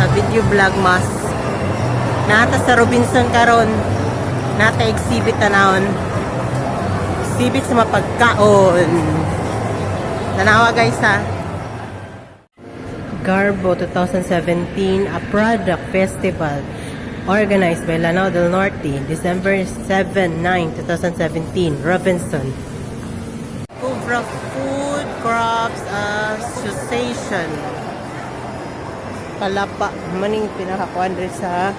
Sa video vlog mas. Nata sa Robinson karon. Nata exhibit tanawon. Exhibit sa mapagkaon. Tanawa, guys, ha. Garbo 2017, a product festival organized by Lanao del Norte, December 7, 9, 2017, Robinson. Cobra Food Crops Association. Palapa. Maning pinakakuan rin sa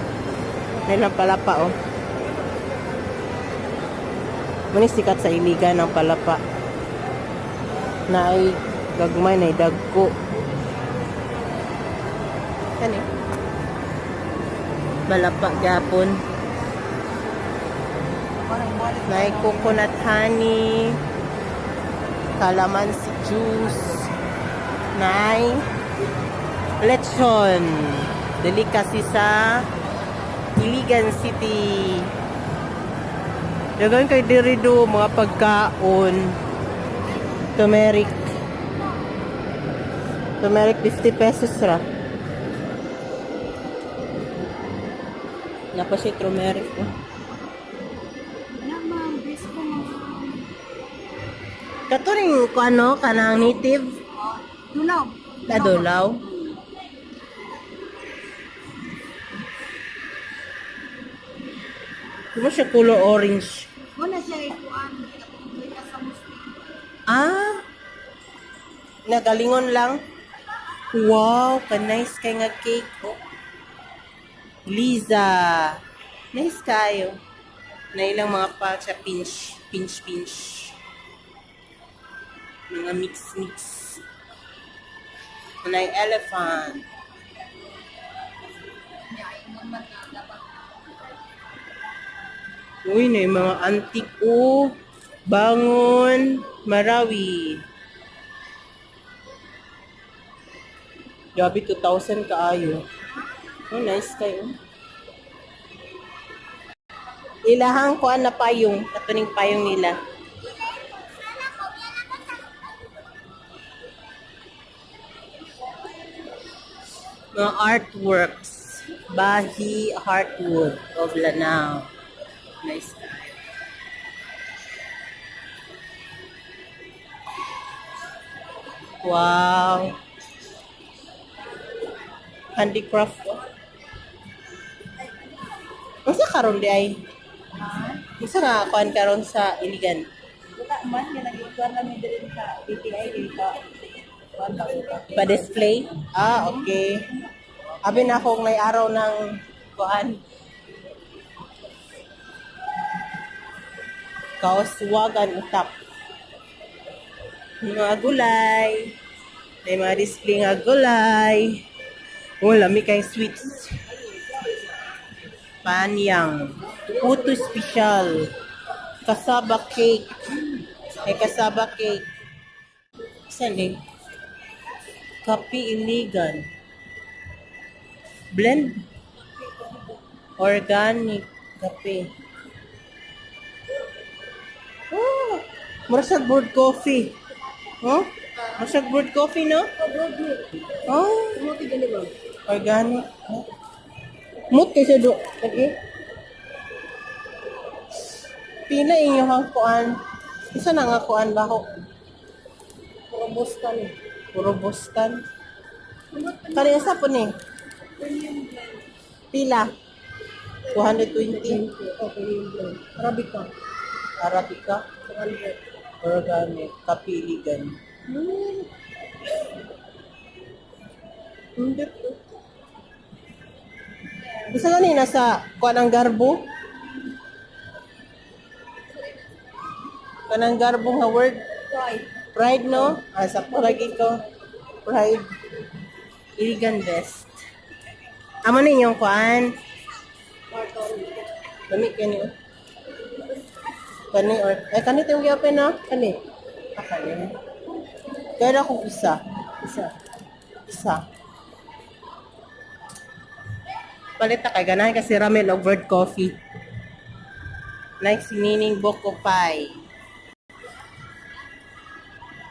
nilang palapa, oh. Maning sikat sa Iligan ng palapa. Na ay gagmay na dagko. Kani. Palapa gapon. May coconut honey, calamansi juice, nay lechon. Delicacy sa Iligan City. Daghan kay diri do mga pagkaon. Turmeric. Turmeric, 50 pesos ra. Napa siya turmeric, oh. Na ma'am, best ko ma'am. Kato rin ko ano, kanang native. Dulaw. Kadulaw. Di ba siya color orange? Muna siya ikuan, katong sa Muslim. Ah, nagalingon lang. Wow, ka-nice kay nga cake. Oh. Liza. Nice kayo. Na ilang mga pa siya pinch, pinch, pinch. Mga mix, mix. Na yung elephant. Niya ay man na dapat. Uy, na yung mga antique, oh. Bangon, Marawi. Grabe, 2,000 kaayo. Oh, nice kayo. Ilahang kuan na payong, katuning payong nila. Mga artworks. Bahi Heartwood of Lanao. Nice kayo. Wow. Handicraft, oh. Unsa karon di ay? Unsa nga kuan karon sa Iligan? Wala man, nga nag-ikuan lang mi diri sa BTI diri pa. Kuan ba ko? Pa-display? Ah, okay. Abi na akong may araw ng kuan. Kauswagan utap. Mga gulay. May mga display nga gulay. Oh, lami kay sweets. Panyang. Puto special. Cassava cake. May cassava cake. Saan eh? Kape Iligan. Blend. Organic kape. Oh, mura sa brewed coffee. Huh? Mura sa brewed coffee, no? Oh, Tumuti gani ba? Organic. Oh. Mut kay siya do. Okay. Pila inyong kuan? Isa na nga kuan ba ko? Robusta ni. Robustan. Kani sa po ni? Premium blend. Pila? 220. Oh, premium blend. Arabica. Arabica. 200. Organic. Kapiligan. Hindi po. Gusto gani nasa kuan ang garbo? Kanang garbo nga word? Pride. Pride, no? Ah, sakto lagi ko. Pride. Iligan best. Amo ninyong kuan. Carton. Lami kani, oh. Kani or ay kani tayong gi-open, no? Kani. Ah, kani. Kaya akong isa. Isa. Isa. Palit na kay ganahan kasi ramen og bird coffee. Like si Nining Boko Pie.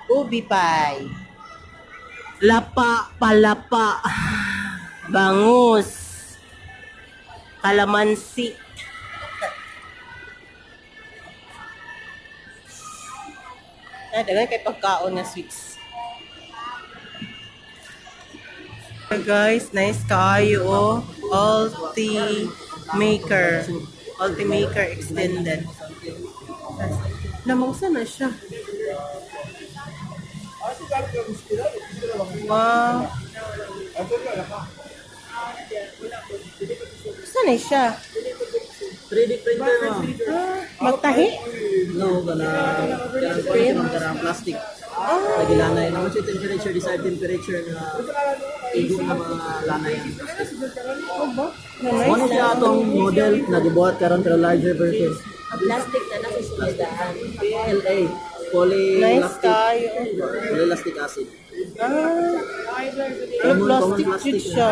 Ubi pie. Lapa palapa. Bangus. Kalamansi. Ah, daghan kay pagkaon nga sweets. Hey guys, nice kaayo oh. Ulti Maker. Ulti Maker Extended. Namangsa na siya. Wow. Saan na siya? 3D printer, ma'am. Ah, magtahi? No, kana print kana plastic. Ah, Lagi lanay naman siya temperature, desired temperature na igo na mga lanay ang plastic. oh ba? Na Mo nice. ni siya atong model na gibuhat karon pero larger version. Ang plastic na nasa sulodaan. PLA, Nice polylastic, kayo. polylastic acid. Ah, ano Common- common plastic plastic jud siya.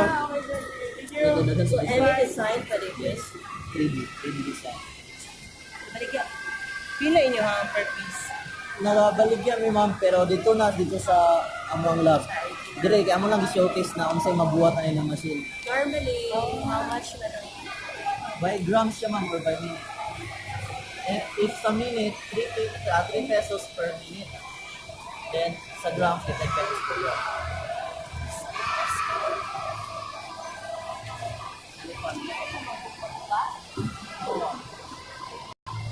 Nagdagan So, sa any design pwede, Chris? 3D, 3D design. Baligya. Pila inyo ha ang per piece? Nabaligya mi, ma'am, pero dito na dito sa among lab. Dire kay amo lang gi-showcase na unsay mabuhat ani ng machine. Normally, how much na lang? By grams siya, ma'am, or by minute? If sa minute, 3 pesos per minute. Then, sa grams, 10 pesos per gram.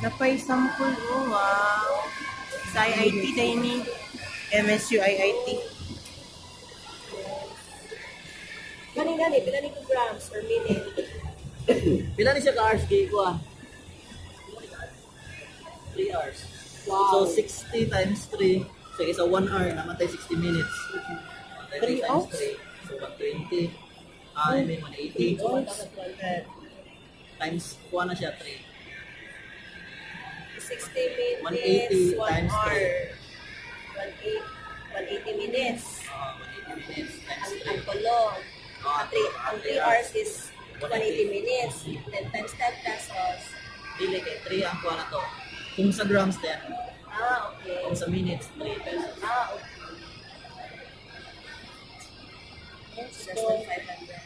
Napay sample oh, wow. Sa IIT day ni MSU IIT. Gani gani, pila ni ko grams per minute? Pila ni siya ka hours kay ko ah? 3 hours. Wow. So, 60 times 3. So, isa 1 hour, naman tayo 60 minutes. 3 3 times hours? 3. So, 120. Ah, I mean, 180. Times, kuha na siya, 3. 60 minutes, 180 1 times hour. 3. 180 minutes. 180 minutes times Ang, 3. ang kulong. Ah, Ang 3 hours is 180 minutes. 10 times 10 pesos. Dili kay 3 ang kuha na to. Kung sa grams 10, Ah, okay. kung sa minutes 3 pesos. Ah, okay. Less than 500.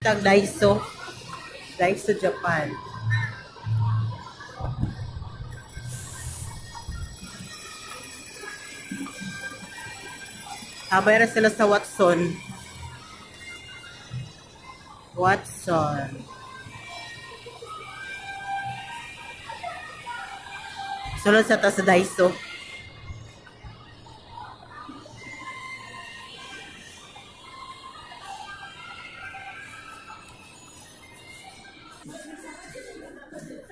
Tag Daiso. Daiso Japan. Abay ra sila sa Watson. Watson. Sulod sa ta sa Daiso.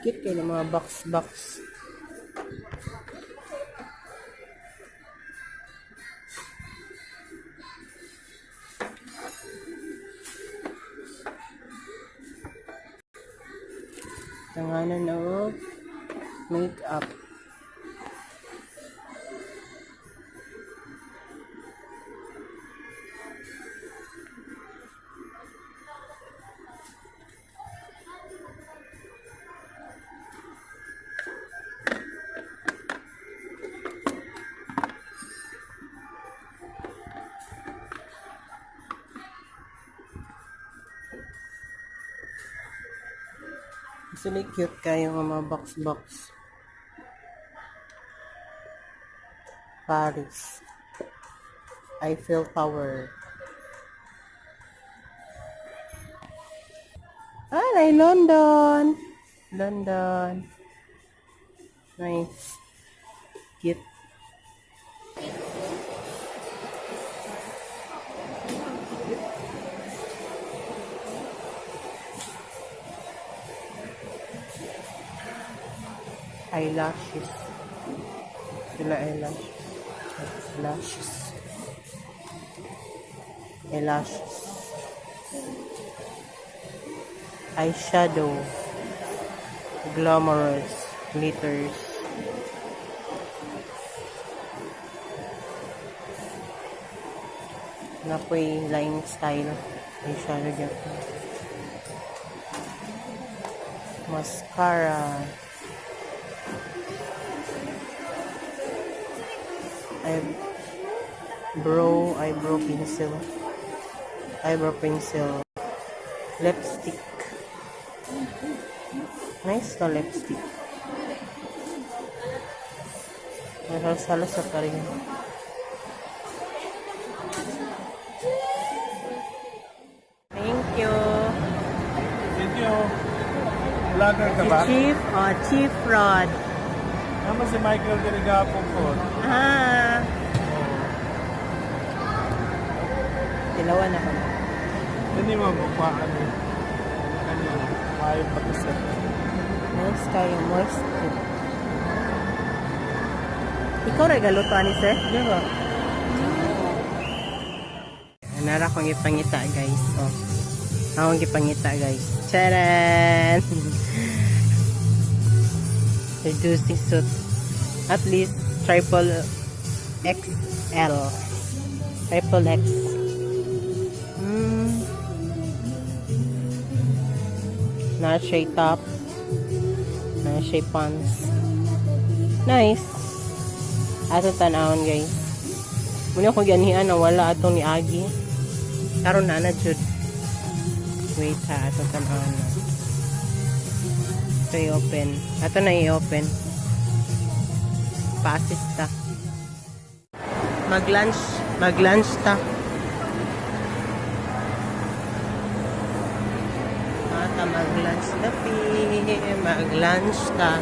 Cute kayo ng mga box-box. Tanganan og makeup. Sila cute kayo ng mga box-box. Paris. Eiffel Tower. Ah, ay London. London. Nice. Cute. Eyelashes. Sila eyelashes. Lashes. Eyelashes. Eyeshadow. Glamorous. Glitters. Napoy line style. Eyeshadow dyan. Mascara. Eyebrow pencil. Eyebrow pencil. Lipstick. Nice na lipstick. Halos-halos sa pa rin. Thank you. Thank you. Vlogger ka Si ba? Chief, oh, Chief Rod. Naman si Michael Dirigapo po. Ah. Dilawan na kami. Hindi mo mukha kami. Kani, maayo pag-isip. Nice kayo, moist. Ikaw regalo to, ani sir? Di ba? Nara kong ipangita, guys. Oh. Akong ipangita, guys. Charan! Reducing suit. At least, triple XL. Triple X. Na siya top. Na siya pants. Nice. Ato tanawon, guys. Muna ko ganihan na wala atong ni Agi. Karon na na jud. Wait ha, ato tanawon na. Ito i-open. Ato na i-open. Pa-assist ta. Mag-lunch. Mag-lunch ta. Ata mag-lunch ta pi. Mag-lunch ta.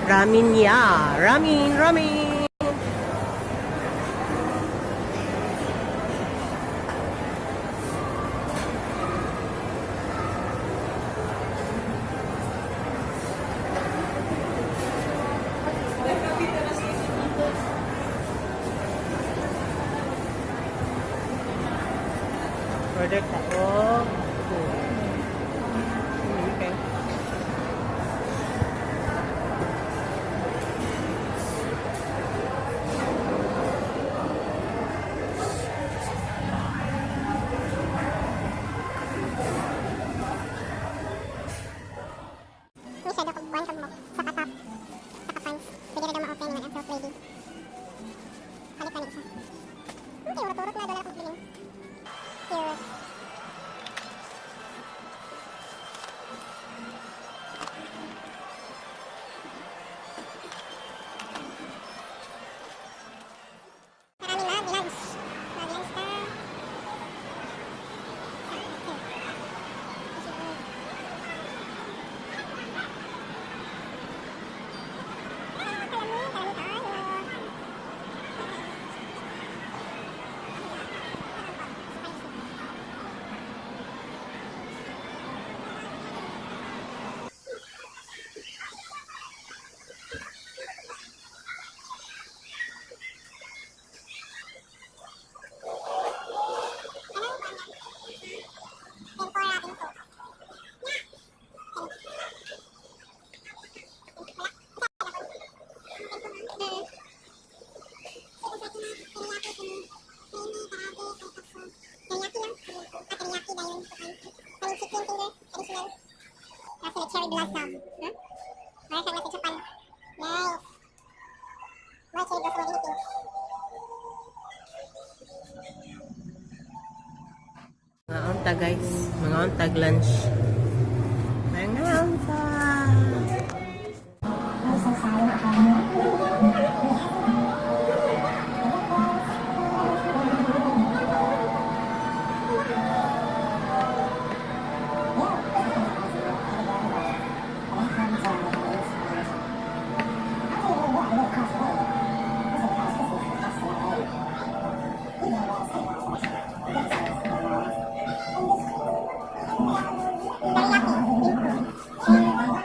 Ramen ya. Ramen, ramen. Order ka. Oh. Okay. May shadow kag kuan kag mo sa ka-top, sa ka-pants. Pwede ra daw ma-open nga ang soft lady. Palit na ni isa. Okay, urot-urot na doon akong feeling. Cute. Karami mag-lunch. Mag-lunch ka. Okay. Kasi, kalami, kalami tayo. Tempura into. Cherry blossom. Huh? Para siyang nasa Japan. Nice. More cherry blossom or anything. Mga unta guys. Mga unta lunch. Mga unta. Teriyaki.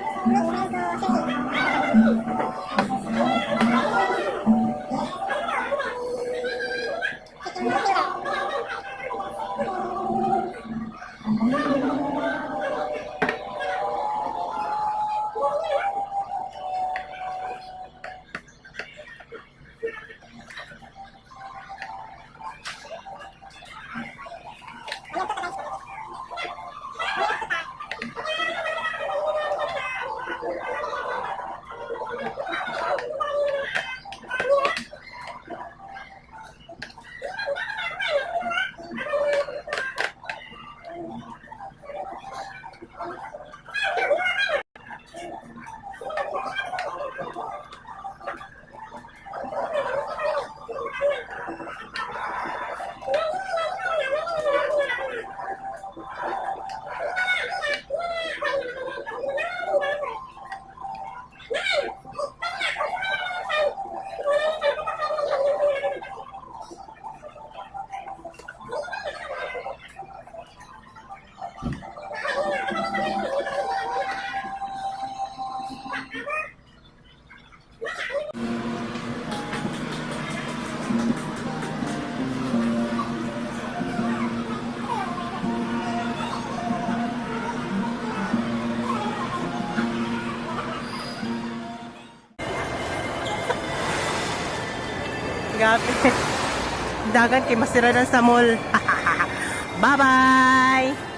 Gabi. Dagan kay masira na sa mall. Bye-bye!